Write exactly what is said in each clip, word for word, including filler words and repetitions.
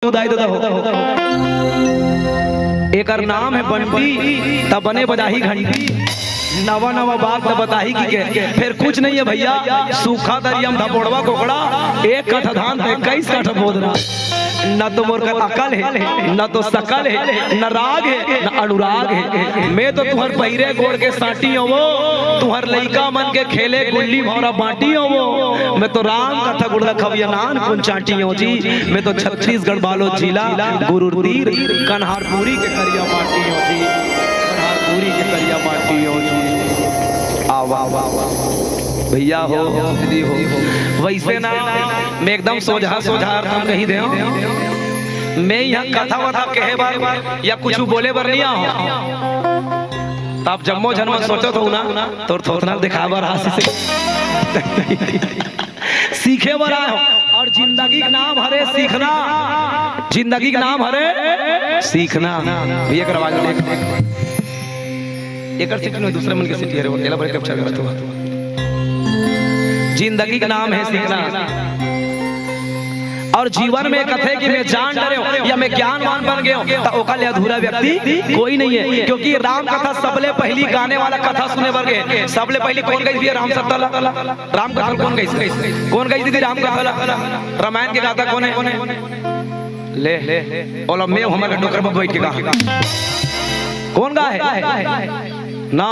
उदाई दे दहो। एकर नाम हे बंटी, त बने बजाही घंटी। नवा नवा बात त बताही कि के, फेर कुछ नहीं हे भइया। सूखा दरिया म धपोड़वा कोकड़ा, एक कठा धान त इक्कीस कठा बोदना। न तो मोर कर अकल हे, न तो सकल हे, न राग हे, न अनुराग हे। मैं तो तुंहर पहिरे गोड़ के सांटी हों वो, तुंहर लइका मन के खेले गुल्ली भौंरा बांटी हों वो। मैं तो राम कथा गुड़ला खविया नान कुन चांटी हों जी। मैं तो छत्तीसगढ़ बालोद जिला गुरुर तीर कन्हारपुरी के करिया माटी हों जी। कन्हारपुरी के करिया माटी हों जी। आवा, आवा, आवा। भइया हो, दीदी हो, वइसे ना मैं एकदम सोझा सोझा अरथ म कही देंव। मैं इहां कथा वथा कहे बर या कुछु बोले बर नइ आंव। त आप जम्मो झन मन सोचत हो ना, तोर थोथना ल देखाय बर आशीष सीखे बर आए हों। अउ जिंदगी के नाम हरे सीखना, जिंदगी के नाम हरे सीखना। भइया कर आवाज देख, एकर सीटी नोहे, दूसरे मन के सीटी हरे, एला बड़े capture करत हो। जिंदगी के नाम हे सीखना। अउ जीवन में कथे कि मैं जान डरेंव या मैं ज्ञानवान बन गेंव, त ओकर ले अधूरा व्यक्ति कोई नइ हे, क्योंकि राम कथा सबले पहिली गाने वाला कथा सुने बर गे। सबले पहिली कोन गाइस भइया राम कथा ला? राम कथा कोन गाइस? कोन गाइस दीदी राम कथा ला? रामायण के गाता कोन हे? ले, ओला मैं हमर डोकर पर बइठ के गा। कोन गा हे? ना,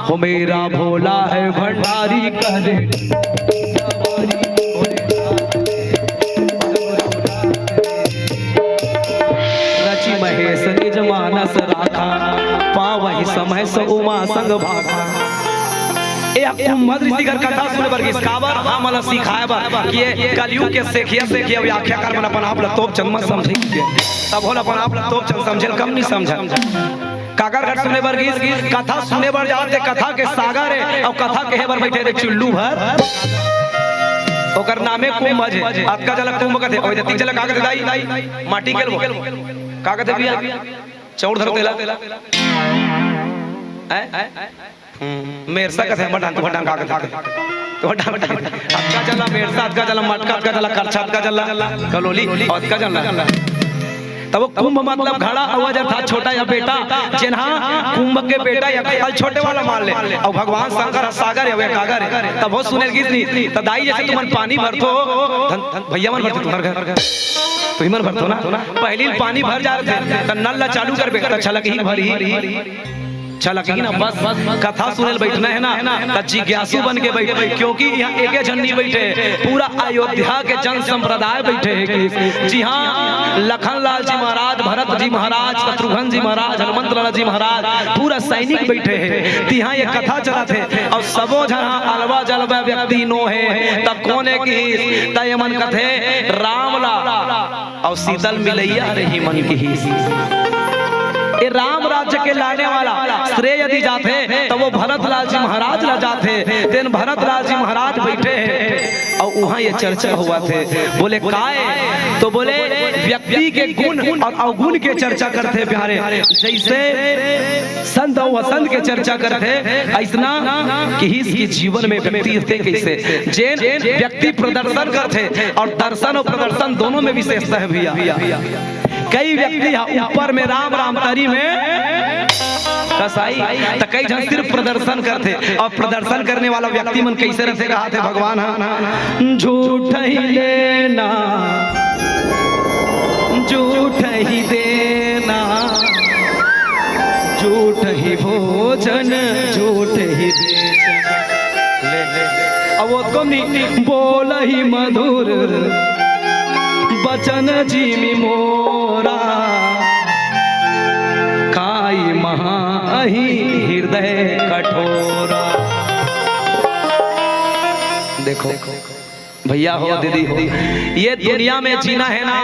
हो मेरा भोला है भंडारी करे। रचि महेश निज मानस राखा, पावहि समय सो उमा संग भाखा। ए कुंभद ऋषि कर कथा सुने बर गिस, काबर? हमन ल सिखाए बर कि ये कलयुग के सेखिया सेखिया व्याख्याकार मन अपन आप ल तोप चंद मत समझे। तभो ल अपन आप ल तोप चंद समझे ल कम नइ समझन। काकर घर सुने बर गिस, कथा सुने बर जात हे, कथा के सागर हे, अउ कथा कहे बर बइठे हे चुल्लू भर। ओकर नामे कुंभज हे। अतका जला कुंभ कथे, ओए जतिक जला का कथे दाई? माटी के लो। का कथे भइया? चौड़ धरो तेला। हैं? हम्म, मेरसा कथे, हमर डांग, तुम्हर डांग का कथे? तुम्हर डांग, डांग। अतका जला मेरसा, अतका जला मटका, अतका जला करछा, अतका जला कलोली, अउ अतका जला। तब वो कुंभ मतलब घड़ा, अउ अजर था छोटा या बेटा, जेन हा कुंभ के बेटा या कल छोटे वाला मान ले। अउ भगवान शंकर हा सागर हे, एकागर हे। तब वो सुने गिस नी, त दाई जइसे तुमन पानी भरथो, धन, धन, भइया मन भरथे तुम्हर घर। तुही मन भरथो ना? पहिली पानी भर जाथे, त नल ला चालू करबे, त छलकही भरही। छलकही ना, बस कथा सुने ल बइठना हे ना, त जिज्ञासु बन के बइठ, क्योंकि इहां एके झन नइ बइठे, पूरा अयोध्या के जन संप्रदाय बइठे हे कि जिहां लखन लाल जी महाराज, भरत जी महाराज, शत्रुघ्न जी महाराज, हनुमंत लाला जी महाराज, पूरा सैनिक बइठे हे, तिहां ये कथा चलत हे, अउ सबो झन हा अलवा जलवा व्यक्ति नोहे, त कोन हे कि त ये मन कथे राम ला अउ सीता ल मिलइया हरे ही मन किहिस। ए राम राज्य के लाने वाला श्रेय यदि जाथे, त वो भरत लाल जी महाराज ला जाथे। तेन भरत लाल जी महाराज बइठे हे अउ उहां ये चर्चा होवत हे। बोले, "काय?" तो बोले, "व्यक्ति के गुण अउ अवगुण के चर्चा करथे प्यारे।" जइसे संत अउ असंत के चर्चा करथे, अइसना किहिस कि जीवन में व्यक्ति रहिथे कइसे, जेन व्यक्ति प्रदर्शन करथे अउ दर्शन अउ प्रदर्शन दोनों में विशेषता हे भइया। कई व्यक्ति हा ऊपर में राम राम, तरी में कसाई, त कई झन सिर्फ प्रदर्शन करथे। अउ प्रदर्शन करने वाला व्यक्ति मन कइसे रहिथे, कहाथे भगवान हा, झूठ ही लेना, झूठ ही देना, झूठ ही भोजन, झूठ ही बेचन। ले, ले। अब वो तो नहीं बोल ही मधुर बचन जीमी मोरा, काई महा अही हृदय कठोरा। देखो, भइया हो, दीदी हो, ये दुनिया में जीना हे ना,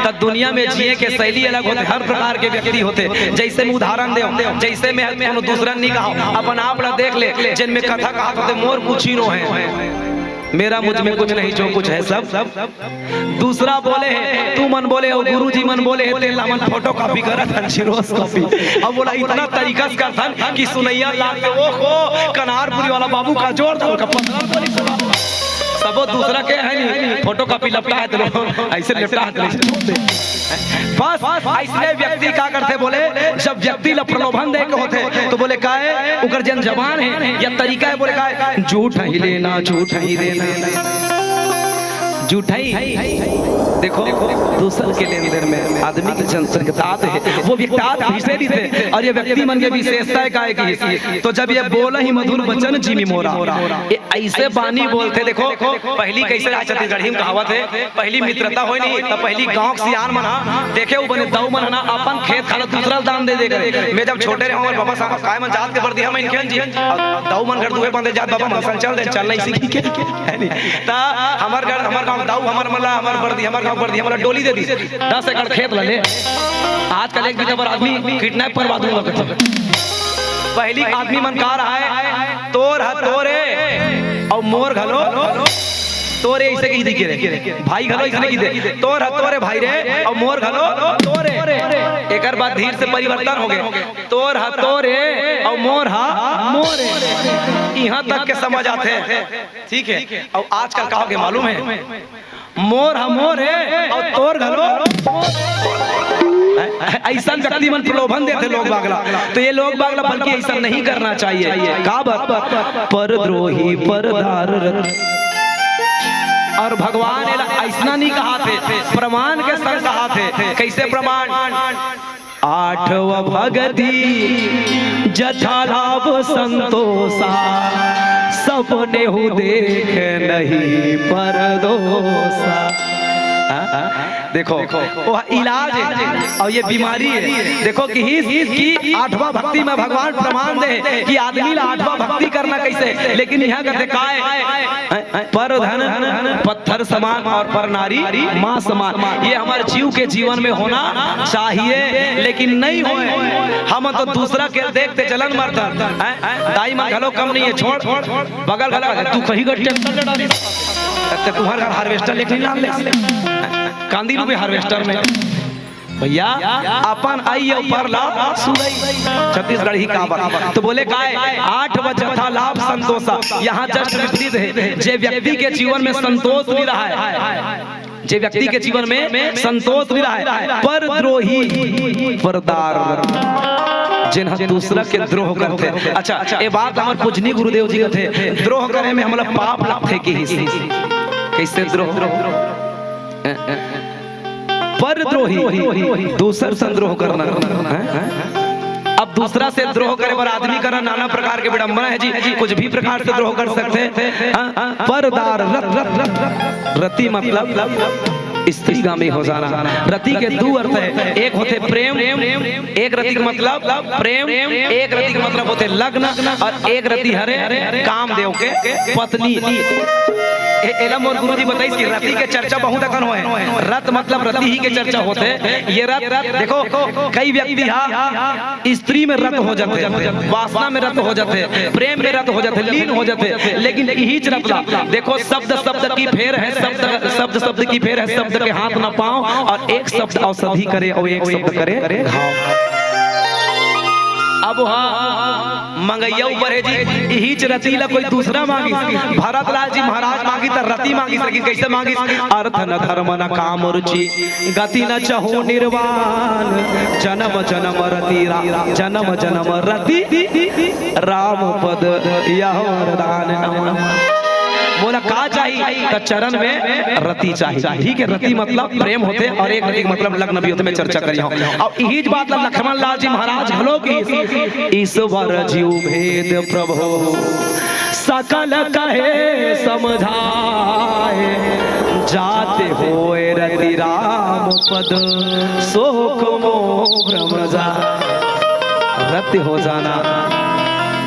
त दुनिया में जिए के शैली अलग होथे, हर प्रकार के व्यक्ति होथे। जइसे मैं उदाहरण देंव, जइसे मैं कोनो दूसरा नइ कहांव, अपन आप ला देख ले, जेन मैं कथा कहत हों ते मोर कुछ ही नोहे, मेरा मुझ में कुछ नहीं, जो कुछ है सब दूसरा बोले हे, तुमन बोले हो, गुरुजी मन बोले हे, तेला हमन photocopy करत हन, xerox copy। अब बोला इतना तरीका से करथन कि सुनइया लागथे, "ओहो, कन्हारपुरी वाला बाबू का जोरदार का पतला बोली सुना।" तबो दूसरा के है नहीं, फोटो कॉपी लपटा है तेलो, ऐसे लपटा है तेलो। बस ऐसने व्यक्ति का करथे बोले, जब व्यक्ति ला प्रलोभन दे के होथे तो बोले काय, ओकर जन जबान है या तरीका है, बोले काय, झूठ ही लेना, झूठ ही देना, झूठ ही। देखो, दूसर के लेन देन में आदमी के जन संगतात है, वो व्यक्ति आत घिसे रहिथे। और ये व्यक्ति मन के विशेषता है काय की, तो जब ये बोला ही मधुर वचन जिमि मोरा, ये ऐसे बानी बोलथे। देखो, पहली कैसे राय छत्तीसगढ़ी में कहावत है, पहली मित्रता होय नहीं, तब पहली गांव के सियान मन हा देखे, वो बने दऊ मन हा ना अपन खेत खाला दूसरा ल दान दे दे करे। मैं जब छोटे रहे हूँ, बाबा साहब काय मन जात के बरदी हम इनखेन जी, अब दऊ मन घर दुहे बंदे जात, बाबा मन सन चल दे, चल नहीं सीखी के, है नहीं? ता हमर घर, हमर गांव दऊ, हमर मला, हमर बरदी, हमर गांव बरदी, हमर डोली दे दी, दस एकड़ खेत ला ले। आजकल एक बीघा बर आदमी किडनैप करवा दूंगा कहथे। पहली आदमी मन का रहा है, तोर ह तोरे, अउ मोर घलो तोरे, ऐसे कही दिखे रे। भाई घलो ऐसे कही दे, तोर ह तोरे भाई रे, अउ मोर घलो तोरे। एकर बाद धीरे से परिवर्तन हो गए, तोर ह तोरे, अउ मोर ह मोरे। यहाँ तक के समझ आथे, ठीक है। अउ आजकल का हो गए मालूम है, मोर ह मोर है अउ तोर घलो। ऐसा व्यक्ति मन प्रलोभन देथे लोग बागला, तो ये लोग बागला बल्कि ऐसा नहीं करना चाहिए। काबर? परद्रोही, परदार रति। और भगवान एला ऐसना नहीं कहा थे, प्रमाण के संग कहा थे। कैसे प्रमाण? आठव भगति जथा लाभ संतोषा, सपने हु देख नहीं परदोषा। हाँ, हाँ। देखो, वो इलाज है और ये बीमारी है। देखो कि ही कि आठवां भक्ति में भगवान प्रमाण दे कि आदमी ला आठवां भक्ति करना कैसे, लेकिन यहाँ कहते काय, पर धन पत्थर समान और पर नारी माँ समान। ये हमारे जीव के जीवन में होना चाहिए, लेकिन नहीं होए। हम तो दूसरा के देखते जलन मरता है। दाई माँ घलो कम नहीं है, छोड़, बगल घलो तू कहीं का ट्रैक्टर लड़ा रही, तुम्हारे घर हार्वेस्टर लेके नहीं लान ले, कांदी रूपे हार्वेस्टर में। भैया, अपन आई अउ पर ला सुनई। छत्तीसगढ़ी काबर तो बोले काय, आठ वजथा लाभ संतोषा। यहाँ जस्ट विपरीत है, जे व्यक्ति के जीवन में संतोष नहीं रहा है, जे व्यक्ति के जीवन में संतोष नहीं रहा है, परद्रोही, परदार, जिन ह दूसरा के द्रोह करथे। अच्छा, ये बात हमर पूजनीय गुरुदेव जी कथे, द्रोह करे में हमला पाप लगथे किहिस। कैसे द्रोह? परद्रोही, दूसर से द्रोह करना। हैं? अब दूसरा से द्रोह करे बर आदमी करा नाना प्रकार के विडंबना है जी, कुछ भी प्रकार से द्रोह कर सकते हैं। हाँ? परदार रत, रत, रत, रति मतलब स्त्रीगामी हो जाना। रति के दू अर्थ है, एक होथे प्रेम, एक रति के मतलब प्रेम, एक रति के मतलब होथे लग्न, और एक रति हरे कामदेव के पत्नी। ए-, एला मोर गुरुजी बताइस कि रति के चर्चा बहुत अकन होए। रत मतलब रति ही के चर्चा होथे। ये रत, देखो, कई व्यक्ति हा स्त्री में रत हो जाथे, वासना में रत हो जाथे, प्रेम में रत हो जाथे, लीन हो जाथे, लेकिन इहीच रत ला देखो, शब्द शब्द की फेर है, शब्द, शब्द शब्द की फेर है, शब्द के हाथ न पाँव, और एक शब्द औषधि करे और एक शब्द करे घाव। अब हाँ, मंगइया ऊपर है जी, इहीच रति ला कोई दूसरा मांगिस। भरतलाल जी महाराज मांगिस त रति मांगिस, लेकिन कैसे मांगिस? अर्थ न धर्म न काम रुचि, गति न चहु निर्वाण, जन्म जन्म रति रा-, जन्म जन्म रति राम पद यह वरदान। मोला का चाही? त चरण में रति चाही। ठीक है, रति मतलब प्रेम होथे और एक रति मतलब लग्न भी होथे। मैं चर्चा करी हूँ। अब इही बात ला लक्ष्मण लाल जी महाराज घलो की, ईश्वर जीव भेद प्रभु सकल कहे समझाए, जाते होए रति राम पद सोक मोह भ्रम जाए। रति हो जाना,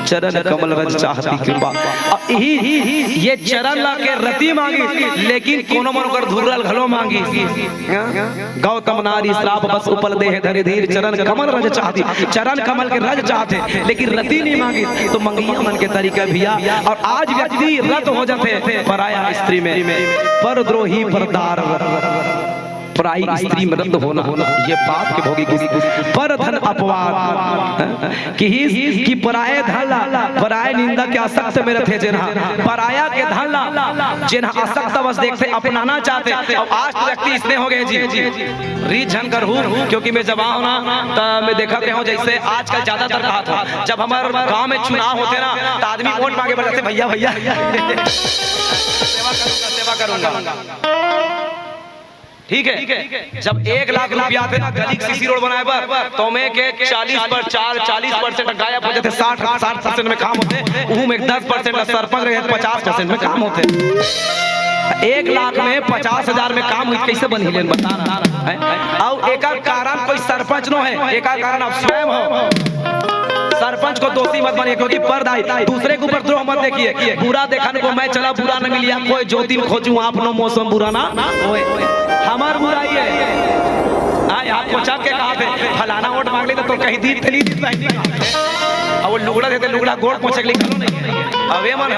चरण कमल रज चाहती कृपा। अब यही, ये चरण ला के रति मांगी, लेकिन कोनो मन ओकर धुर्रल घलो मांगी। हाँ? गौतम नारी श्राप बस उपल देह धरि धीर, चरण कमल रज चाहती। चरण कमल के रज चाहते, लेकिन रति नहीं मांगी, तो मंगिया मन के तरीका भैया। और आज व्यक्ति रत हो जाते पराया स्त्री में, परद्रोही परदार। पराई स्त्री में रत होना, ये पाप के भोगी किस। पर धन अपवाद, हैं? कि हिस, कि पराय धन ला, पराय निंदा के आसक्त में रथे जेन हा, पराया के धन ला, जेन हा आसक्त अवस देखथे, अपनाना चाहथे। अउ आज तो व्यक्ति इसने हो गए जी, रीझ झन करहूं, क्योंकि मैं जब आहूं ना, त मैं देखत रहूं, जैसे आजकल ज्यादातर कहा था, जब हमारे गांव में चुनाव होथे ना, त आदमी वोट मांगे बर जाथे, "भैया, भैया, सेवा करूंगा, सेवा करूंगा।" ठीक है, जब एक लाख रुपया आथे ना गली के सीसी रोड बनाए बर, तो में के चालीस पर चार, चालीस परसेंट गायब हो जाथे, साठ, साठ परसेंट में काम होथे, उहू में दस परसेंट ला सरपंच रहे, पचास परसेंट में काम होथे। एक लाख में पचास हजार में काम होई, कैसे बनही लेन बता ना, हैं? अउ एकर कारण कोई सरपंच नो है, एकर कारण आप स्वयं हो। सरपंच को दोषी मत बनिए, क्योंकि परदाई, दूसरे के ऊपर द्रोह मत देखिए। बुरा देखन को मैं चला, बुरा न मिलिया, कोई ज्योतिन खोजूं, आपनो मौसम बुरा ना होए। हमार बुराई है। आय, आप को चक के कहा थे, "फलाना वोट मांग ले तो, तो कहीं दी थली दी नहीं।" अब वो लुगड़ा देते, लुगड़ा गोड़ पोछे के लिए करो नहीं। अब ये मन,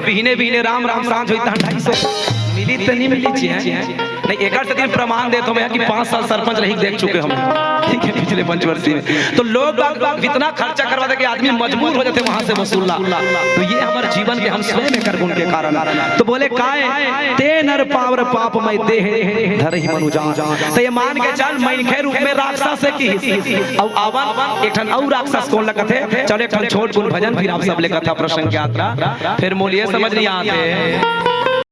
बिहने बिहने राम राम सांझ होई तहन ढाई सौ मिली त नहीं मिली छी, हैं? नहीं, एकर से दिन प्रमाण देत हमें कि पाँच साल सरपंच रही देख चुके हम, ठीक है, पिछले पंचवर्षी में। तो लोग बाग इतना खर्चा करवा दे कि आदमी मजबूर हो जाते वहां से वसूलना। तो ये हमारे जीवन के हम स्वयं एकर गुण के कारण। तो बोले, "काय ते नर पावर पाप मैं देह धरही मनुजान।" तो ये मान के चल, मनखे रूप में राक्षस है कि, अब आवन एक ठन अउ राक्षस कौन लगत है? चलो एक ठन छोट गुण भजन, फिर आप सब ले कथा प्रसंग के यात्रा, फिर मोलिए समझ नहीं आते।